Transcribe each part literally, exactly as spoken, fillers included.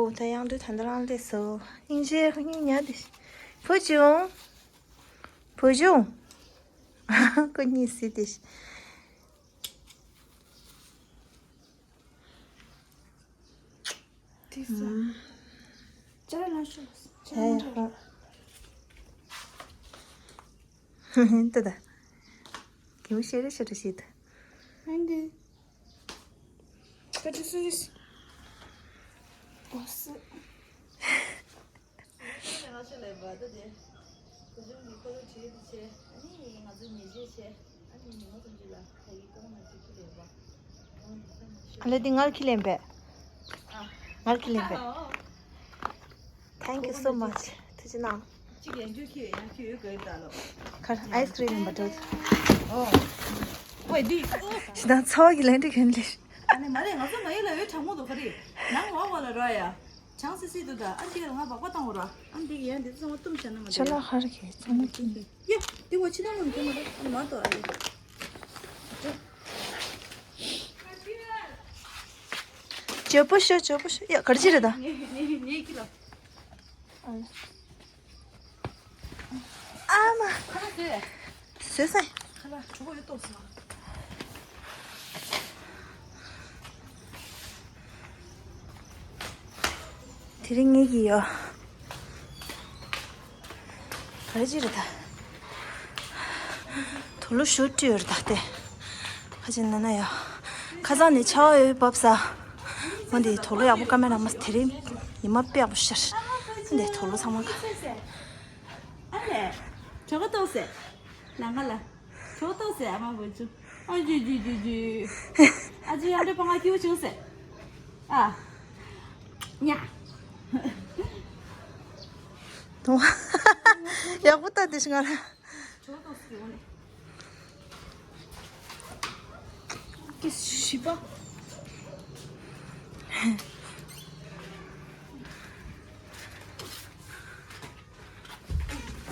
ད་དབྱངས་སྒྲོལ་ད་ལྟ་རང་སླེབས་སོང་། སྙིང་རྗེ། སྙིང་ཉག་དེ། བུ་ཆུང་། བུ་ཆུང་། ཁོ་གཉིད་སད་དེ། ཐིག་སོང་། ཅ་ལག་ལ་ཤོག་ཅ་ལག་ལ་ཤོག་ད་ད། གད་མོ་ཤོར་རེ་ཤོར་རེ་བྱེད་ད། ཨན་དི། ད་ཅི་སུ་རེད། ཨོ་སི། ང་ཚོ་ལས་པ་ད་དེ། བུ་ཆུང་གི་ཁོ་ལོ་བྲིས་དེ་བྱས། ཨ་ནི་ང་ཚོ་ཉེས་ཆད་བྱས། ཨ་ནི་ཉི་མ་ཐུང་ཅིག་ལ་ད་ཡིག་ཏོང་ན་ཅིག་ཁྱི་ལས་པ། ཨ་ལེ་འདི་ངར་ཁྱི་ལེན་པས། ཨ། ངར་ཁྱི་ལེན་པས། Thank you so much. ཐུགས་རྗེ་གནང་། གཅིག་ཡན་ཆོད་ཁྱི་ཡང་ཁྱི་ཡོད་ག་ཡོད་ད་ལོ། ཁར་ཨའི་སི་ཀྲིམ་ཡིན་པ་འགྲོ། ཨོ། ཝེ་འདི། ཞི་ད་ཚ་བ་གི་ལན་འདི་གན་ལེ། ཨ་ནི་མ་རེད། ང་ཚོ་མ་ཡིན་ལ་ཡོད་གྲང་མོ་འདུག་ག་རེད། ནང་ལོགས་བ་ལ་རོ་ཡ། ཆང་སི་སི་དུ་ད་ཨ་ཅེ་ལ་ང་སྦག་པ་བཏང་བ་ར། ཨ་འདི་ཡན་འདི་ཚང་མ་བཏུམ་བྱ་ན་མ་ཆ་ལ་ཧར་གྱི་ཚང་མ་བཏུམ་པས། ཡ་འདི་བ་ཕྱི་ནང་ལ་འདི་མ་ར་ཨ་མ་ཏོ་ཨ་ལེ། ཇོ་པོ་ཤོ་ཇོ་པོ་ཤོ། ཡ་གར་ཅི་རེད་ད། ངེ་ངེ་ངེ་ཁྱི་ལ། ཨ་ལེ། ཨ་མ། ཁ་ལག་ཟོས། ཟོས་སོང་། ཁ་ལག་གྲོད་ཁོག་ཡོད་ཏོག་ཙམ། དེ་རིང་ངེད་ཀྱི་ཡོ། ག་རེ་ཅི་རེད་ད། དུག་ལོག་ཞོ་བཀྲུས་ཡོད་རེད་ད་དེ། ཁ་ཅིག་ན་ན་ཡ། ཁ་སང་ནས་ཆར་པ་ཡོད་བབས་ས། འོ་འདི་དུག་ལོག་ཡག་པོ་ཀ་མེ་ར་མ་དེ་རིང་ཉི་མ་དཔེ་ཡག་པོ་ཤར། འདི་དུག་ལོག་ཚང་མ་ཁ། ཨ་ལེ། གྲོད་ཁོག་ལྟོགས་སེ། ལང་ཀ་ལ། གྲོད་ཁོག་ལྟོགས་སེ་ཨ་མ་བུ་ཆུང་། ཨ་ཇུ་ཇུ་ཇུ་ཇུ། ཨ་ཅེ་ཡང་འདྲེ་པ་ང་ཁྱིའུ་བྱུང་སེ། ཨ། ཉ། དུང་། ཡག་པོ་ལྟ་དེ་ཤི་ང་ར། གྲོད་ཁོག་ལྟོགས་སེ་འོ་ནི། ཀི་ཤི་པ།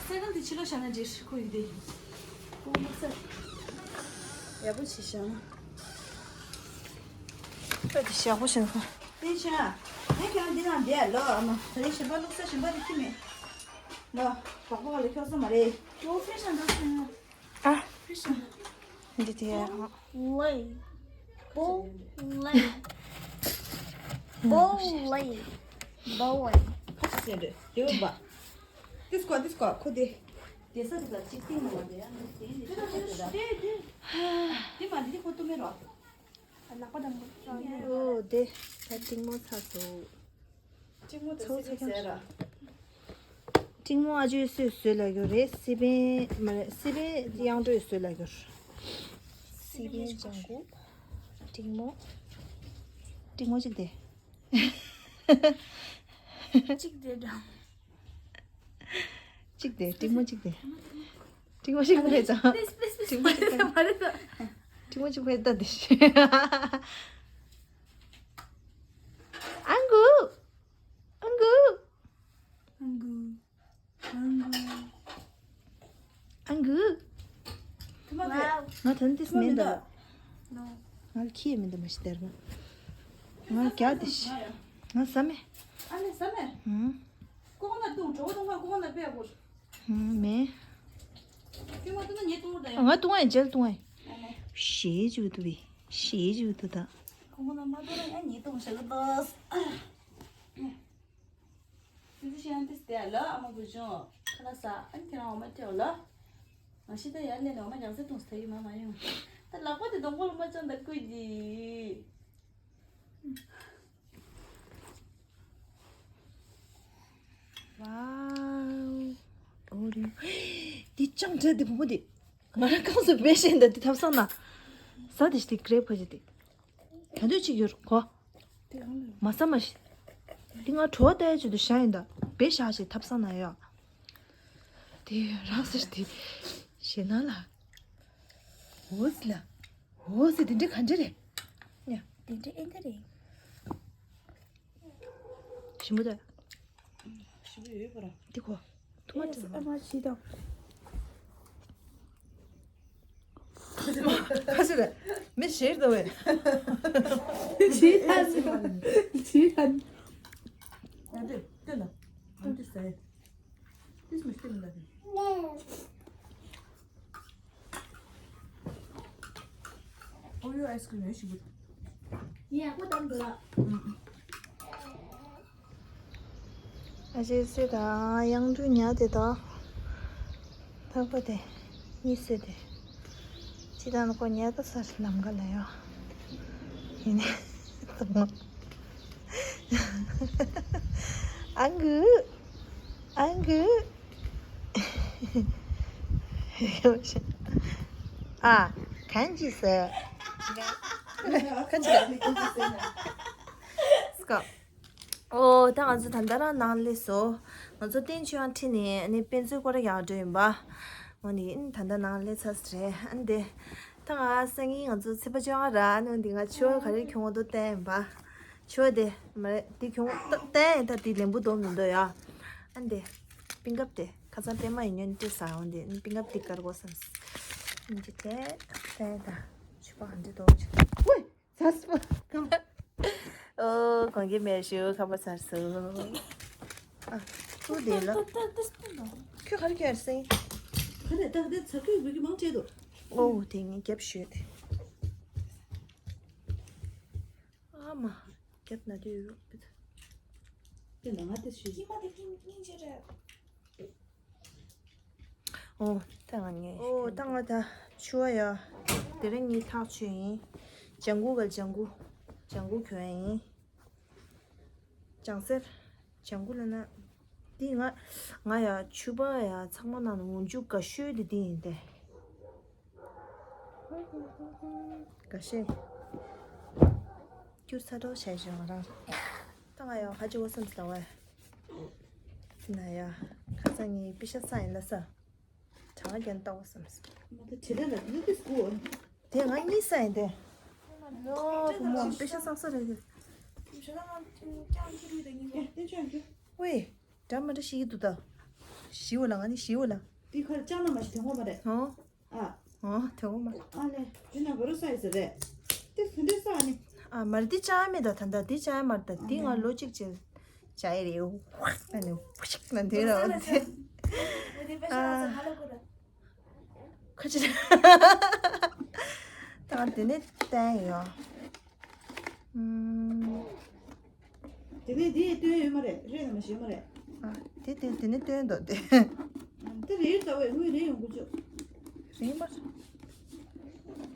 སེ་གང་དེ་ཕྱི་ལོགས་བཞག་ན་འགྲིག་ཁོ་ཡིན་ཏེ། ཁོ་མི་ཚར། ཡག་པོ་ཞིག་བཞག་ན། ཨ་དེ་ཞག་པོ་ཞིག་ཁོ། དེ་ཆ། ངས་ཀྱང་འདི་ནང་བསྡད་ལོ་ཨ་མ། ད་རེས་གཞན་པ་བླུགས་ས་གཞན་པ་དེ་ཁྱི་མེད། ལོ། བག་བག་ལ་ཁྱོག་ས་མ་རེད། ལོ་ཕེ་ཤང་འགྲོ་སོང་ཡོད། ཨ། འདི་དེ། Bowling. Bowling. Bowling. Bowling. This one, this one. ཁོ་དེ། དེ་ས་དེ་ལ་གཅིག་ཏིང་ལ་དེ་ཡང་དེ་ནི་ཆ་ཆ་དེ་ལ། དེ་མ་འདི་ཁོ་ཏུ་མེ་རོ། ལག་པ་དང་པོ། ཨོ་དེ་ད་ཏིང་མོ་ཚ་སོ། ཏིང་མོ་དང་སི་པན་ཟེར་ར། ཏིང་མོ་ཨ་ཅོའི་སོས་སོས་ལ་གྱུར་རེད། སི་པན་མ་རེད། སི་པན་དབྱངས་སྒྲོལ་སོས་ལ་གྱུར། སི་པན་ལྗང་གུ། ཏིང་མོ། ཏིང་མོ་གཅིག་དེ། གཅིག་དེ་འདྲ། གཅིག་དེ་ཏིང་མོ་གཅིག་དེ། ཏིང་མོ་གཅིག་ཕེ་ཙང་། པིས་པིས་པིས། ཏིང་མོ་གཅིག་ཕེ། མ་རེད་ད། ཏིང་མོ་གཅིག་ཕེ་ད་དེ། ཨང་གུ། ཨང་གུ། ཨང་གུ། ཨང་གུ། ཨང་གུ། ཐུ་མ་བེ། ང་ད་ནི་ཏིས་མེད་འདོད། ནོ། ང་ལ་ཁྱི་ཡི་མི་འདུག་མ་ཤི་དེར་མ། ང་རྒྱག་དེ་ཤི། ང་ཟ་མེད། ཨ་ལེ་ཟ་མེད། ཧུམ། ཀོ་ཀོ་ནཊ་བཏུང་། གྲོ་བོ་བཏུང་ཁ་ཀོ་ཀོ་ནཊ་པེ་ཡག་པོ། ཧུམ་མེད། ཀི་མ་བཏུང་ན་ཉེ་བཏུང་ར་ཡ། ང་བཏུང་ཨེ་འཇལ་བཏུང་ཨེ། ཨ་ལེ། ཞེ་ཅིག་འདུག་བི། ཞེ་ཅིག་འདུག་ད། ཀོ་ཀོ་ནཊ་མ་བཏུང་ན་ཡ་ཉེ་བཏུང་ཞེ་གི་ཏོས། སི་སི་ཤི་ཡང་ཏིས་དེ་ལ་ཨ་མ་བུ་ཆུང་ཁ་ལག་ཟ། ཨ་ནི་ཁྱེད་རང་འོ་མ་སྤྲད་ལ། ང་ཤི་ད་ཡར་ལེན་ནས་འོ་མ་རྒྱག་ཚད་བཏུང་ས་ད་ཡིན་མ་མ་ཡོང་། ད་ལག་པ་དེ་གདོང་པ་ལ་མ་ཅང་ད་ཀུ་ཅི། ཝའོ། ཨོ་རི། འདི་ཅང་བྲེལ་འདི་བུ་མོ་འདི། ང་རང་གང་སུ་བེད་ཤེས་འདི་ཐབ་ཚང་ན། ཟ་དེ་ཞི་དེ་གྲེབ་ཁ་ཅི་དེ། ག་དུས་ཅིག་ཡོད་གོ། དེ་གང་ལ། མ་ཟ་མ་ཤི། དེ་ང་གྲོ་བ་ལྟ་ཡ་ཆེད་དུ་བཞག་ཡིན་ད། བེད་བཞག་ཞེས་ཐབ་ཚང་ན་ཡོད། དེ་རག་ཟེར་དེ། ཞེ་ན་ལ། འོ་ཟི་ལ། འོ་ཟི་དེ་འདྲ་ག་འདྲ་རེད། ཡ། དེ་འདྲ་ཨེ་འདྲ་རེད། ཞིམ་པོ་དེ། ཞིམ་པོ་ཡོད་པ་ར། དེ་གོ། ཐུག་མ་ཨེ་ཨ་མ་ཤི་དང་། ཁ་ཤི་རེད། མི་ཤེར་དོ་བས། ཇི་ལྟར་ཇི་ལྟར། འདི་ལ། འདི་ཟས། འདི་མི་སྟེར་ལ། ཨོ་ཡོ་ཨའི་སི་ཀྲིམ་ཡོད་ཞིག་འདུག་ཡ་ཁོ་དང་འདི་ལ། ཨ་ཅེ་སེ་དང་གཡང་འབྲུ་ཉག་དེ་དང་། ཐག་པ་དེ་གཉིས་སེ་དེ། ཅི་དང་ཁོ་ཉལ་ད་སར་ལམ་ཁ་ལ་ཡོད། ཡིན་ནི། ཨང་གུ། ཨང་གུ། ཨ། གང་ཅི་ཟེར། ཁ་ཅི། སྐབས། ཨོ། ད་ང་ཚོ་ད་ལྟ་རང་ནང་སླེབས་སོང་། ང་ཚོ་བསྟན་ཆོས་ཡང་ཁྲིད་ནས་ཨ་ནི་དཔེ་མཛོད་སྐོར་ར་ཡག་འགྲོ་ཡིན་པ། འོ་ནི་ཨིན་ད་ལྟ་ནང་སླེབས་ཚར་ས་རེད། ཨ་ནི་དེ། ད་ང་སང་ཉིན་ང་ཚོ་ཚེས་པ་བཅོ་ལྔ་ར། ཨ་ནི་འོ་འདི་ང་ཕྱུ་པ་ག་རེ་གྱོན་འོ་དོ་བསྟན་ཡིན་པ། ཕྱུ་པ་དེ་མ་རེད། འདི་གྱོན་འོ་བསྟན་ཡིན། ད་འདི་ལེན་པོ་དོ་མི་འདུག་ཡ། ཨ་ནི་དེ། པིན་ཀབ་དེ་ཁ་སང་པད་མ་ཡིན་ཉོན་ཏི་ས་འོ་འདི་པིན་ཀབ་འདི་དཀར་གོ་བསམ། ཨ་ནི་དེ་བསྟན་ཡིན། ད་ཕྱུ་པ་ཨ་འདི་དོ་ཅིག་ཝེ། ཚར་སོང་། ཁམས་པ། ཨོ། གོང་གི་མེ་ཤུ་ཁམས་པ་ཚར་སོང་། ཨ། ཁུ་དེ་ལ། ཁྱོད་ག་རེ་ཁྱེར་སོང་། ག་རེ་ད་དེ་ཚ་ཁུ་བུ་གི་མང་ཆེ་དོ། ཨོ། དེ་ངས་རྒྱབ་ཞུས་ཏེ། ཨ་མ། རྒྱབ་ན་དུས་ཡོད་པ། དེ་ནང་ང་དེ་ཞུས། ཨོ། ད་ང་ངས། ཨོ། ད་ང་ད་ཕྱུ་པ་ཡ། དེ་རིང་ངའི་ཐག་ཆོད་ཡིན། ལྗང་གུ་ག་ལྗང་གུ། ལྗང་གུ་གྱོན་ཡིན། ལྗང་སེར། ལྗང་གུ་ལ་ན། འདི་ང་། ང་ཡ་ཕྱུ་པ་ཡ་ཚང་མ་ནང་ནས་འོག་འཇུག་དགའ་ཤོས་དེ་འདི་ཡིན་ཏེ། དགའ་ཤོས། སྐྱུར་ཚ་གྲོགས་བྱས་བྱུང་ང་རང་། ད་ང་ཡང་ཧ་ཅི་བ་སེམས་ལ་བས། ན་ཡ། ཁ་སང་ངའི་པི་ཤ་ས་ཡིན་ལ་ས། གྲང་རྒྱན་ལྟ་བ་སེམས། མ་ད་བྱེད་ལས་ལ་ནི་དུས་སྐུ། དེ་ང་གཉིས་ས་ཡིན་ཏེ། ལོ་བུ་མོ་པི་ཤ་ས་ས་རེད་དེ། ཨེ་དེ་ཅང་གྱུར། ཝེ། འདྲ་མ་འདྲ་ཤེས་ཀྱི་འདུག་ད། ཞི་བ་ལ་ང་ནི་ཞི་བ་ལ། དེ་ཁར་ལྕགས་ལ་མ་ཞིག་དོན་ངོ་མ་རེད། ཨོ། ཨ། ཨོ་དོན་ངོ་མ། ཨ་ལེ། དེ་ན་ག་རུ་ས་ཡི་ཟེར་རེད། དེ་དེ་འདྲའི་ས་ནི། ཨ་མར་དེ་ལྕགས་མེད་ད། ད་ད་དེ་ལྕགས་མར་ད། དེ་ང་ལོ་གཅིག་ཅེ་ལྕགས་ཡི་རེད། ཨོ་ན་ནི་ཕུ་ཤིག་ན་དེ་ར་འོ་དེ། ཨ། ཁ་ཅི། ད་དེ་ནས་བསྟན་ཡོད། ཨུམ། དེ་ནས་དེ་ཡི་སྟོན་ཡོད་མ་རེད། རེད་ན་མ་ཤེས་མ་རེད། ཨ། དེ་དེ་དེ་ནས་སྟོན་འདུག་དེ། དེ་རེད་ད་བས་དངུལ་རེད་ཡོང་གི་ཆོག་རེད་མ།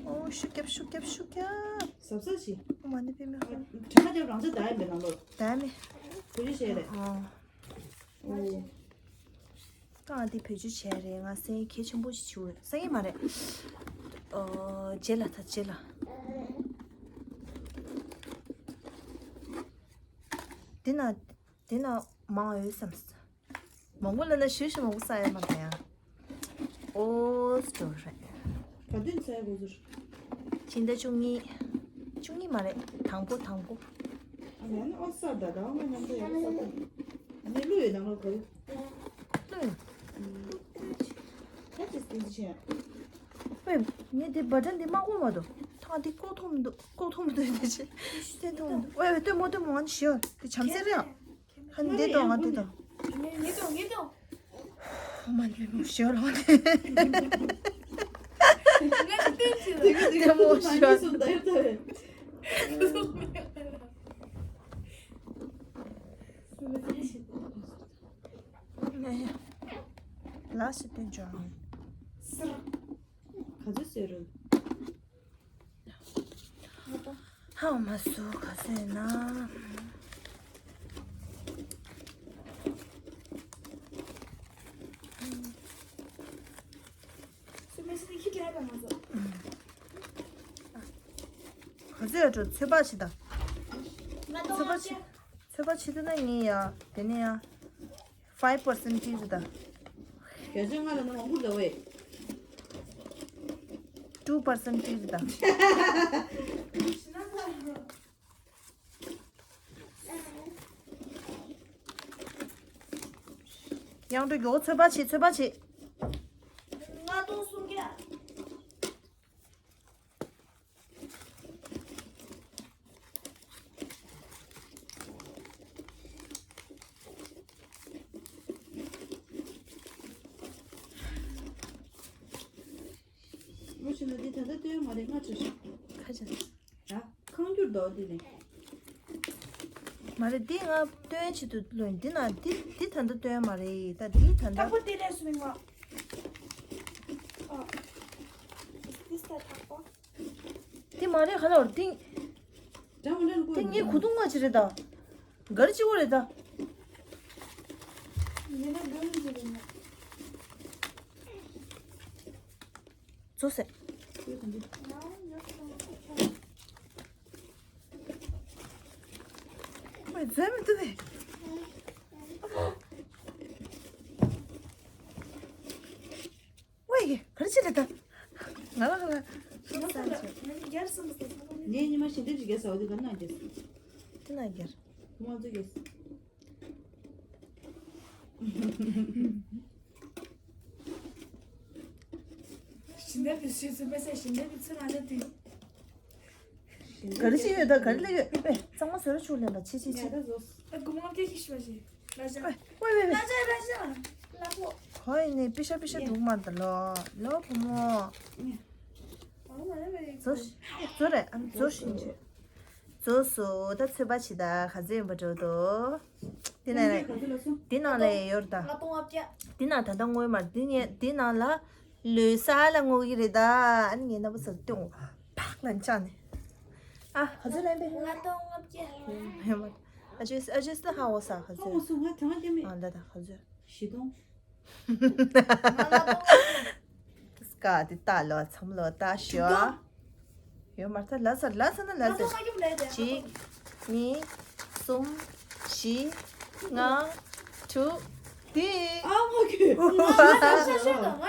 ཨོ་ཤུ་རྒྱབ་ཤུ་རྒྱབ་ཤུ་རྒྱབ། གཟབ་གཟབ་བྱེད། ཨོ་མ་ནི་པི་མེ་ཧོ། དྲ་ཁ་རྒྱབ་རང་ཚོ་ད་ཡིན་པའི་ནང་ལོགས། ད་མེ། བེད་སྤྱོད་བྱས་རེད། ཨོ། ཨོ། ད་ང་འདི་བེད་སྤྱོད་བྱས་རེད། ང་སེང་གེ་ཆེན་པོ་ཞིག་བྱུང་། སེང་གེ་མ་རེད། ཨོ། རྗེས་ལ་ད་རྗེས་ལ། འདི་ན། འདི་ན་མང་ཡོད་བསམ། མང་པོ་ལ་ན་ཞུ་ཞུ་མང་པོ་ས་ཡོད་མ་རེད་ཡ། ཨོ་སི་ཏོ་རེད། ག་དུས་ཚོད་དགོས་ཟེར། ཕྱི་ཟླ་བཅུ་གཉིས། བཅུ་གཉིས་མ་རེད། དང་པོ་དང་པོ། ཨ་ནི་ཨོ་ས་ད་ད་ང་མཉམ་དུ་ཡག་ས་ད། ཨ་ནི་ཀླུ་ཡོད་ནང་ལོགས་གོ། ཀླུ་ཡོད། ད་ཅི་སྟེ་ཅི་བྱས། ཨེ། ངས་དེ་བ་ཏན་དེ་མ་གོ་མ་དོ། ཐང་དེ་ཀོ་ཐོང་མི་འདུག་ཀོ་ཐོང་མི་འདུག་དེ་ཅི་སྟེ་ཐོང་མི་འདུག་ཝེ་ཝེ་ལྟོས་མོ་ལྟོས་མོ་ང་ནི་ཞིའོ་དེ་བྱམས་སེ་རེད་ཨ། ཧ་ནི་དེ་དོ་ང་དེ་དོ། ངེ་དོ་ངེ་དོ། མ་ནི་མོ་ཞིའོ་ལོ་ནི། ང་ཅི་ཏན་ཅི་དེ་གི་དེ་གི་མོ་ཞིའོ། ལ་ཞིག་སྟོན་ཅོ། ག་ཚོད་ཟེར་རུང་། ཧ་མ་སུ་ག་ཟེར་ན། ག་ཚོད་ཡོད་འགྲོ་ཚོད་དཔག་བྱེད་དང་། ཚོད་དཔག་བྱེད། ཚོད་དཔག་བྱེད་དུས་ན་ངས་ཡ་དེ་ནས་ཡ། five percent ཏིས་དང་། བརྒྱ་ཆ་ལྔ་ལ་ནི་མང་པོ་ལ་བས། two percent ཏིས་དང་། ཡང་འགྲོ་མགྱོགས་ཚོད་དཔག་བྱེད་ཚོད་དཔག་བྱེད། ལྔ་སྟོང་སུམ་བརྒྱ། ཅི་ལ་འདི་ད་ལྟ་སྟོན་མ་རེད། ང་ཆ་ཤོག་ཁ་ཆ། ཡ། ཁང་སྒྱུར་འདུག་འདི་ནས། མ་རེད། འདི་ང་སྟོན་ཆེད་དུ་ལོན། འདི་ན་འདི་འདི་ད་ལྟ་སྟོན་མ་རེད། ད་འདི་ད་ལྟ། ཐག་པ་དེ་ལས་སུ་མིན་ང་། ཨ། Is this the ཐག་པ། འདི་མ་རེད། ག་ལ་བར་འདི། འདྲ་མི་འདྲ་འགོ་འདི་ངའི་གོས་ཐུང་བ་ཅིག་རེད་ད། གར་ཅིག་པོ་རེད་ད། ཡིན་ན་འདྲ་མི་འདྲ་རེད་ན། བཟོས་སེ། ཨོའི། བཟོས་མི་འདུག་པས། ཨོའི། ག་རེ་བྱེད་རེད་ད། ང་ལ་ང་ལ། ངས་ཉི་མ་ཞལ་འདེབས་ཤིག་རྒྱག་ཟེར་བ་དེ་ག་ན་རྒྱག་དེ་ན་རྒྱག་ཁོ་མ་ཚོ་རྒྱག་ཞིང་ལས་པའི་ཞིག་ཚུད་པའི་ས་ཞིང་ལས་པའི་ཚུད་ན་ལས་དུས། ག་རེ་བྱེད་ཡོད་ད། ག་རེ་ལས་ཡོད་པས། གཙང་མ་བཟོ་ར་ཆུ་ལེན་པ་ཆེ་ཆེ་ཆེ། ཨ་དགུ་མོ་སྐད་ཤིག་ཤོད་ཤིག་ལ་ཅག་ཝེ་ཝེ་ཝེ། ལ་ཅག་ལ་ཅག་ལ་ཕོ། ཁོ་ཡིན་ནི་པི་ཤ་པི་ཤ་འདུག་མ་ད་ལོ་ལོ་བུ་མོ། ཨ་མ་ལ་ཝེ། བཟོ་ཤིག་བཟོ་རེད། ཨ་མ་བཟོ་ཤིག་ཅེ། བཟོས་སོ། ད་ཚོད་པ་ཇི་ལྟར་ག་ཚོད་ཡིན་པ་འགྲོ་འདུག་འདི་ནང་ལ། འདི་ནང་ལ་ཡོད་ད། ལྔ་སྟོང་ལྔ་བརྒྱ། འདི་ནང་ད་ལྟ་དངུལ་མར་འདི་ནས་འདི་ནང་ལ་ལུས་ས་ལ་དངུལ་གྱི་རེད་ད། ཨ་ནི་ངས་རྣམ་པ་ཚོར་སྟོན། ཕག་ལ་འཆག་ནས། ཨ་ག་ཚོད་ལེན་པས། ལྔ་སྟོང་ལྔ་བརྒྱ། ཨ་ཅོས་ཨ་ཅོས་ད་ཧ་གོ་ས་ག་ཚོད། ཨ་ང་སུ་ང་དྲང་རྒྱ་མེད། ཨ་ད་ད་ག་ཚོད། བཞི་སྟོང་། སྐ་དེ་ལྟ་ལོ་མཚམས་ལོ་ལྟ་ཞོ། ཡོད་མ་ཐག་ལ་ས་ལ་ས་ན་ལ་ས། གཅིག་གཉིས། གསུམ། བཞི། ལྔ། དྲུག་དེ། ཨ་མ་ཁྱོད། ང་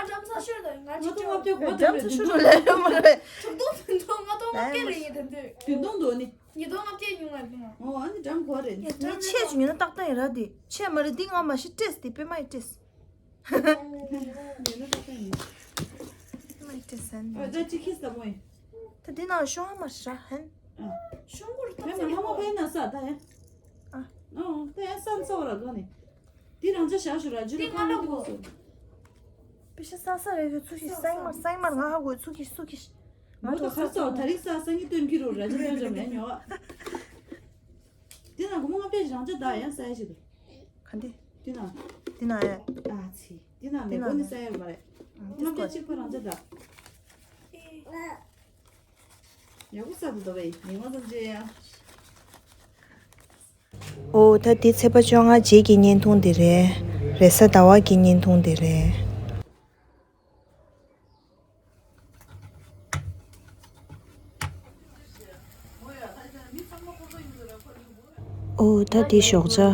འགྲམ་ས་ཤོར་དང་ང་ང་ཅི་ང་ཏོ་ང་ཏོ་ང་འགྲམ་ས་ཤོར་ལ་ཡོད་མ་རེད། དྲུག་སྟོང་བདུན་སྟོང་ལྔ་སྟོང་ལྔ་བརྒྱ་རེད་ཡིན་དེ་འདོད། བདུན་སྟོང་འདུག་ནི། ཉིས་སྟོང་ལྔ་བརྒྱ་ཉུང་བ་ཡིན་ང་། ཨོ་ཨ་ནི་འགྲམ་གོ་རེད་ནི། ངས་ཆེད་ཅིག་ཉོས་ན་ཏག་ཏག་ཡིན་ར་དེ། ཆེད་མ་རེད་འདི། ང་མ་ཤི་སྤྲད་དེ་པེ་མ་ཡི་སྤྲད། ཡོད་ན་ཏག་ཏག་ཡིན། མ་ཡི་སྤྲད་ཟན། ཨོ་ད་ཅི་ཁིས་ད་མོ་ཡིན། ད་འདི་ནང་ཤོང་ཧ་མ་ཤ་ཧན། ཨ། ཤོང་གུར་ཐོབ་ཟེར་ཡོད་མ་ཕ་ཡིན་ན་ས་ད་ཡ། ཨ། ཨོ་ད་ཡ་ས་ན་ས་བ་ར་ག་ནི། འདི་རང་ཅག་བཞག་ཞུ་ར་ཇུ་ར་ཁ་མ་འདི་གོ་སོ། པེ་ཤ་ས་ས་རེ་གི་ཚུགས་ཤིག་ས་ཡིན་མར་ས་ཡིན་མར་ང་ཧ་གོ་ཚུགས་ཤིག་ཚུགས་ཤིག་ང་ད་ཁ་ས་ད་རིག་ས་ས་ངི་སྟོན་གི་རུ་ར་ཇུ་ཏོན་ཇམ་ཡ་ཉོ་བ། འདི་ན་གོ་མ་ང་པེ་རང་ཅག་ད་ཡ་ས་ཡ་ཞིག་ཏུ། ག་འདི། འདི་ན། འདི་ན་ཡ། ཨ་ཙི། འདི་ན་མེ་འདི་ན་གོ་ནི་ས་ཡ་རུ་མ་རེད། ང་པེ་གཅིག་པ་རང་ཅག་ད། ཡག་པོ་ས་འདུག་ད་བས་ཉི་མ་ཙམ་བྱས་ཡ། ཨོ་ད་འདི་ཚེས་པ་བཅོ་ལྔ་རྗེས་ཀྱི་བརྙན་ཐུང་འདི་རེད། རེས་གཟའ་ཟླ་བ་གི་བརྙན་ཐུང་འདི་རེད། ཨོ་ད་འདི་ཞོགས་ཇ།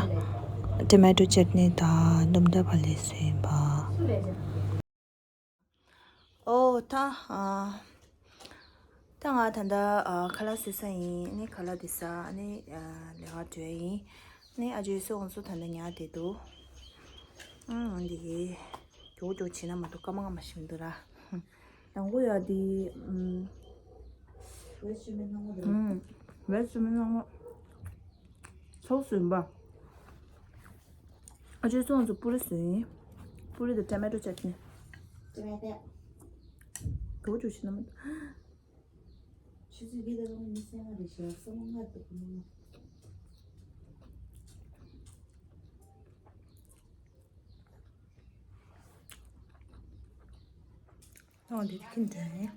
ཊོ་མེ་ཊོ་ཅེ་ཊི་ནི་དང་སྣུམ་དང་བག་ལེབ་བཟོས་ཡིན་པ། ཨོ་ད། ཨ། ད་ང་ད་ལྟ་ཨ་ཁ་ལག་བཟོ་ས་ཡིན། ཨ་ནི་ཁ་ལག་འདི་ཟ། ཨ་ནི་ཨ་ལས་ཀ་འགྲོ་ཡ་ཡིན། ཨ་ནི་ཨ་ཇོའི་སོ་ཁོང་ཚོ་ད་ལྟ་ཉལ་བསྡད་འདུག་ཨང་འདི་གི་མགྱོགས་མགྱོགས་བྱེད་ན་མ་གཏོགས་སྐར་མ་ལྔ་མ་ཞིག་མི་འདུག་ར། དང་པོ་ཡ་འདི། ཨམ། ཝེ་ཇི་མི་སྣང་བ་རེད། ཨམ། ཝེ་ཇི་མི་སྣང་བ། ཚོགས་ཟིན་པ། ཨ་ཅོའི་ཚོང་ཚོ་པུ་རི་བཟོས་ཡིན། པུ་རི་དང་ཊོ་མེ་ཊོ་ཅེ་ཊི་ནི། ཊོ་མེ་ཊོ། གྲོ་ཆུ་ཆུ་ན་མ། ཆུ་ཚོད་བརྒྱད་དང་ཉི་ཤུ་རྩ་ལྔ་རེད་ཤག་སོ་མ་ལྔ་འདུག་ནོ། ཨོ་འདི་ཁྱིམ་དྲན་ནས།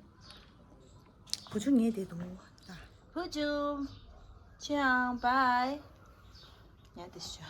བུ་ཆུང་ངས་དེ་དུང་ད། བུ་ཆུང་། ཆེའང་བའི། ཉལ་དེ་ཤོ།